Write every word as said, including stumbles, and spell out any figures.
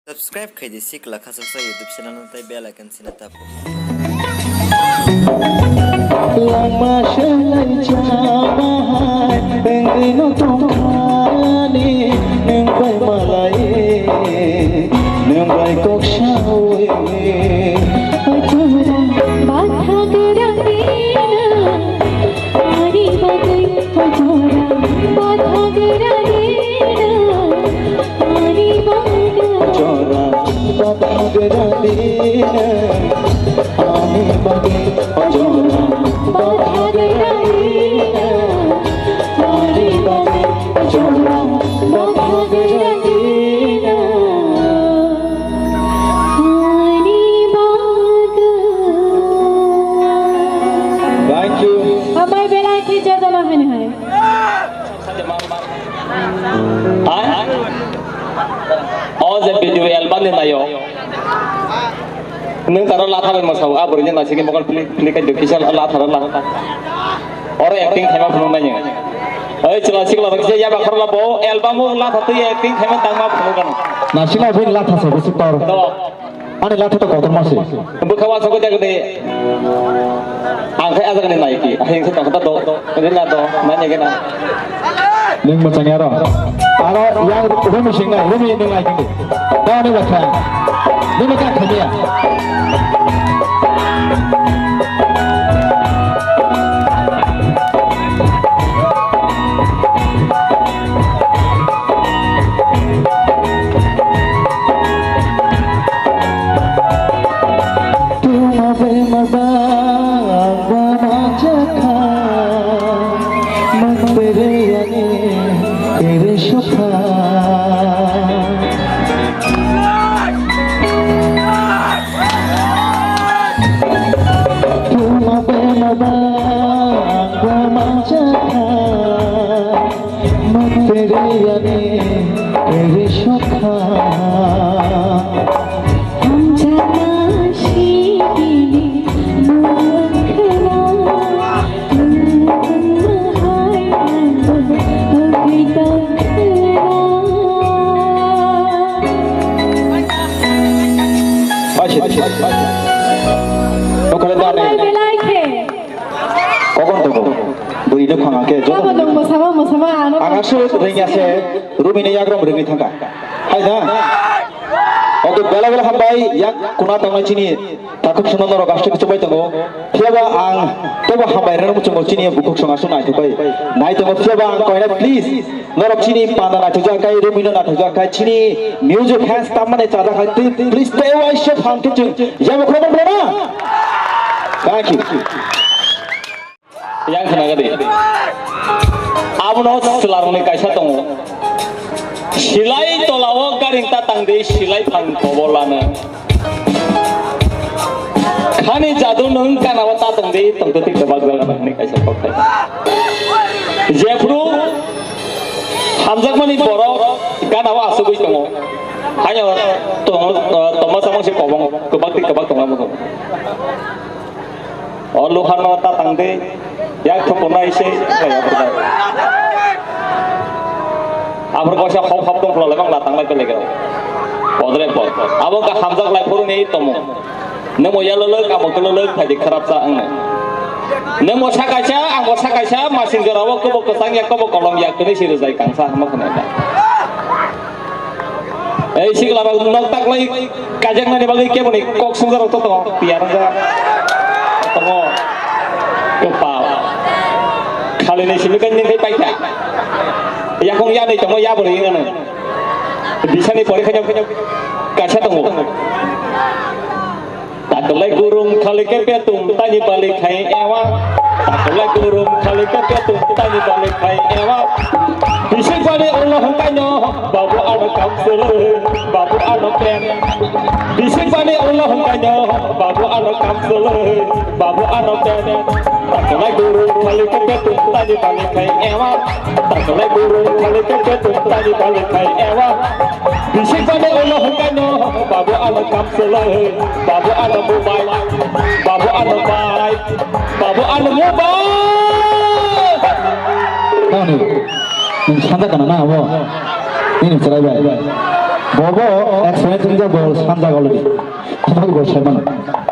Subscribe khai di sikla khasoksa YouTube channel no tei bell icon sina tapo. Lama selai jama hai bengri no tongthani nung bai malai nung bai kok sawi. Batha gerang dina, ani bagwi ojora. Batha gerang dina, ani bagwi ojora. Batha gerang dina, ani bagwi ojora. Batha gerang dina, ani bagwi ojora. Batha gerang dina. Thank you. Hambai belai khe jotono haino hai. Hai? O je video album ni nayo. Nung taro latha bai masao, a bwrwi ni naisingni mokol pili, pili kai do kisa latha ro latha. Oro acting khaima phunuk nai. Oi chwla sikla rok kisa yaba khorla bo album o latha twi acting khaima tangma phunuk ano. Naisingma bini latha se bisi tor. Do. Ani latha to kotor masi. Bwkha wa sokoi jagni. Ang khai ajak ni naiki. Ahing se tongkha do. Rina do. Manya gena. Nung mwchang ya ro. Aro yang Rumi sing nai. Rumi nung nai kindi. Dao ni bakha. Nung mwchang khamia. Tuma bema bang bama jakha, mantere yani tere shukha. Tuma bema bang bama jakha, mantere yani tere shukha. Okhale dane. Belai khe. Kokon tongo. Bwrwi no khanga khe joto. Abo dong mosama, mosama, ano. Ang aswk rwngya se, Rumi ni yagram rwngwi thangkha. Hai da? Oke, bela bela hambai, yak kuna tongnai chini takhuk swngo norok aswk chubai tongo. Phiyaba ang tebo hambai rwna muchungo chini bukhuk song aswk naithok bai. Nai tongo phiyaba ang koina please. Norok chini panda naithokjak khai, Rumi no naithokjak khai, chini music fans tamani chajak khai, please, please stay away, shop ham kitchen. Yabo khobor bela. Thank you. Yang khna gadi. Abono chwlarokni kaisa tongo. Silai tolao garing ta tangdi, silai phang kobolano. Khani jadu nwng kanao ta tongdi, tongtwtwi kwbak jaga nangni kaisa kokthai. Jephru hamjakmani borok ganao asugwi tongo. Haino tongo, tongma samang se kobong, kwbak twi kwbak tongma mugo. O luhano ta tangdi, yak thupunai se, abor kaisa hop hop tong khulai bang la tanglai pele gero. Podre pod. Abo ka hamjak lai phuru ni tomo. Nemo yalo lok, amo kolo lok, thaidi kharap sa ang. Nemo sakaisa, amo sakaisa, masing jorabo kobo kwchang ya, kobo kolom ya, kini si rwjai kangsa hamo khna. Ei sikla rok nok taklai kajaknani bagwi keboni kok sungjarok to tongo, tiyar wngja tongo. Kwpal. Khalini simi khe nini khe paikha. Yakung yanwi tongo, yaboni wngano. Bisani pore khe kaisa tongo. Takwlai gurung khali khe petung tani bali khai ewa. Takwlai gurung khali khe petung tani bali khai ewa. Bising bali ulo hwnkhaino babu ano kam solo, babu ano pen. Bising bali ulo hwnkhaino babu ano kam solo, babu ano pen. Takwlai gurung khali khe petung tani bali khai ewa. Takwlai gurung khali khe petung tani bali khai ewa. Bising bali ulo hwnkhaino babu ano kam solo, babu ano mobile, babu ano bike, babu ano mobile. Tani, nung sanda kana na abo? Ini chwrai bai. Bobo experience Bol sanja golodi. Aboni bol saimano.